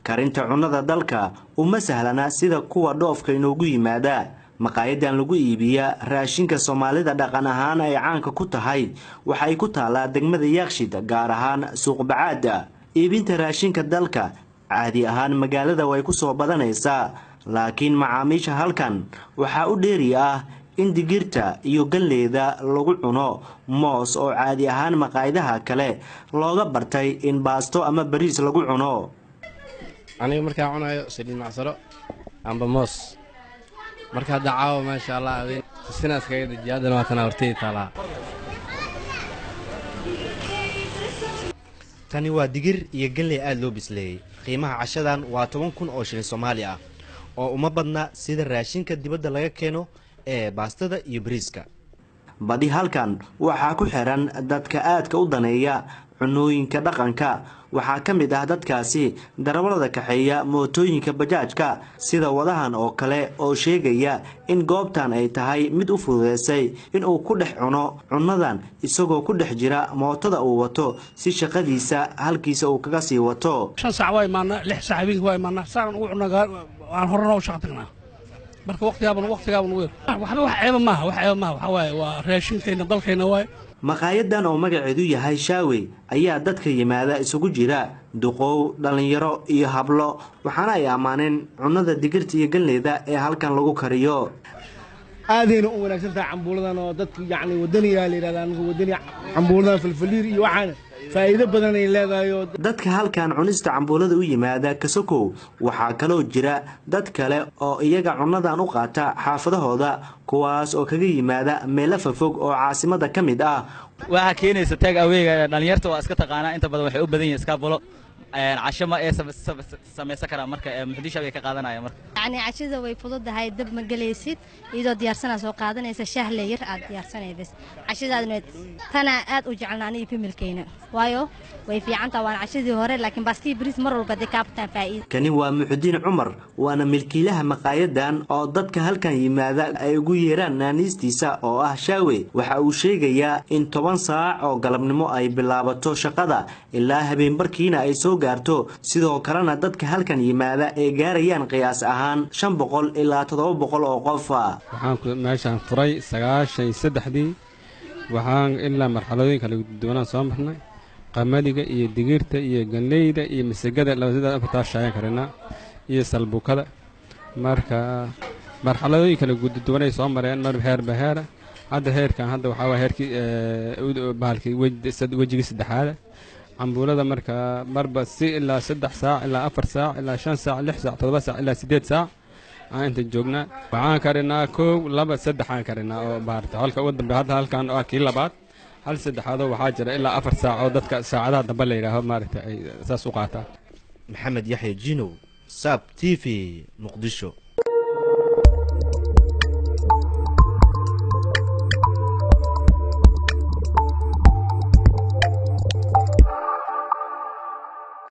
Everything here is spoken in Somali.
Karinta cunnada dalka uma sahlana sida kuwa dhoofka inoogu yimaada. Maqaayadan lagu iibiya raashinka Soomaalida dhaqan ahaan ay caanka ku tahay waxay ku taalaa degmada Yaaqshiid, gaar ahaan Suuq Bacaada. Iibinta raashinka dalka caadi ahaan magaalada way ku soo badanaysaa, laakiin macaamiisha halkan waxaa u dheeri ah in digirta iyo galleyda lagu cuno moos oo caadi ahaan maqaayadaha kale looga bartay in baasto ama bariis lagu cuno. Aniga markaa cunayo saliid macsaro amba moos, marka hadda caawa maasha Allah adin sisinaas kaga dejiya, haddana waa tanaa hortayda taalaa. Tani waa digir iyo galley aada loo bisleeyey. Qiimaha cashadan waa 10,000 oo shilin Soomaali ah, oo uma badna sida raashinka dibadda laga keeno ee baastada iyo bariiska. Badi halkan waxaa ku xiran dadka aadka u daneeya cunooyinka dhaqanka. Waxaa ka mid ah dadkaasi darawalada kaxeeya mootooyinka bajaajka, sida wadahan oo kale oo sheegaya in goobtan ay tahay mid u fududeysay inuu ku dhex cuno cunnadan isagoo ku dhex jira mootada uu wato, si shaqadiisa halkiisa uu kaga sii wato. 5 saac waa imaanaa, 6 saac habeenkii waa imaanaa, saan ugu cunaa aan horena u shaqa tagnaa. Marka waqtigaaban ugu yar waxba, wax ceeba maaha, wax ceeba maaha. Waxaa waaye waa raashinkayna dalkayna waaye. Maqaayadan oo magaceedu yahay Shaawey ayaa dadka yimaada isugu jira duqoow, dhallinyaro iyo hablo, waxaana ay ammaaneen cunnada digirta iyo galleyda ee halkan lagu kariyo. Aadayna u wanaagsan tahay cambuuladan oo dadku yacni wadaniyaa la yidhahdaa, anigu wadani cambuuladan filfiliir iyo waxaana faa'iido badan ay leedahay oo dadka halkan cunista cambuulada u yimaada kasokow, waxaa kaloo jira dad kale oo iyaga cunnadan u qaata xaafadahooda, kuwaas oo kaga yimaada meelo fafog oo caasimada ka mid ah. Waxaa keenaysa taag aweega dhalinyarta waa iska taqaanaa, inta badan waxay u badan yihiin iskaabolo casho ma ee samaysan karaa. Marka Muqdisho bay ka qaadanaya marka. Yacni cashada way fududahay, dab ma gelaysid, iyadoo diyaarsanaa soo qaadanaysa, shahle yar aad diyaarsanay bas. Cashadaadna tana aad u jecelna aniga familkeyna, waayo way fiicantaa, waana cashadii hore, laakiin baastii bariis mar walba dee kaabataan faa'iida. Kani waa Muxudiin Cumar, waana milkiilaha maqaayadan oo dadka halkan yimaada ay ugu yeeraan naaniistiisa oo ah Shaawe. Waxa uu sheegayaa in 10 saac oo galabnimo ay bilaabato shaqada ilaa habeenbarkiina ay soo gaarto, sidoo kalena dadka halkan yimaada ay gaarayaan qiyaas ahaan 500 ilaa 700 oo qof. Waxaan meeshaan furay 93-dii, waxaan ilaa marxaladooyin kala duwanaan soo marnay. Qamadiga iyo digirta iyo galleyda iyo masagada, labada afartaa shaayaan karinaa iyo salbukada. Marka marxaladooyin kala duwanay soo mareen, mar heerba heera. Hadda heerkan hadda waxaa waa heerkii bahalkii wejigii saddexaada cambuulada. Marka marba si ilaa 3 saac ilaa 4 saac ilaa 5 saac, 6 saac, 7 saac ilaa 8 saac aan inta joognaa. Waxaan karinaa 1, 2, 3 aan karinaa oo baarta halka ugu dambe. Hadda halkan waa kii labaad, hal saddexaadoo waxaa jira ilaa 4 saac oo dadka saacadaha dambe la yidhaaho maaragta ay saas u qaataan. Maxamed Yaxya Jinow, Saab TV, Muqdisho.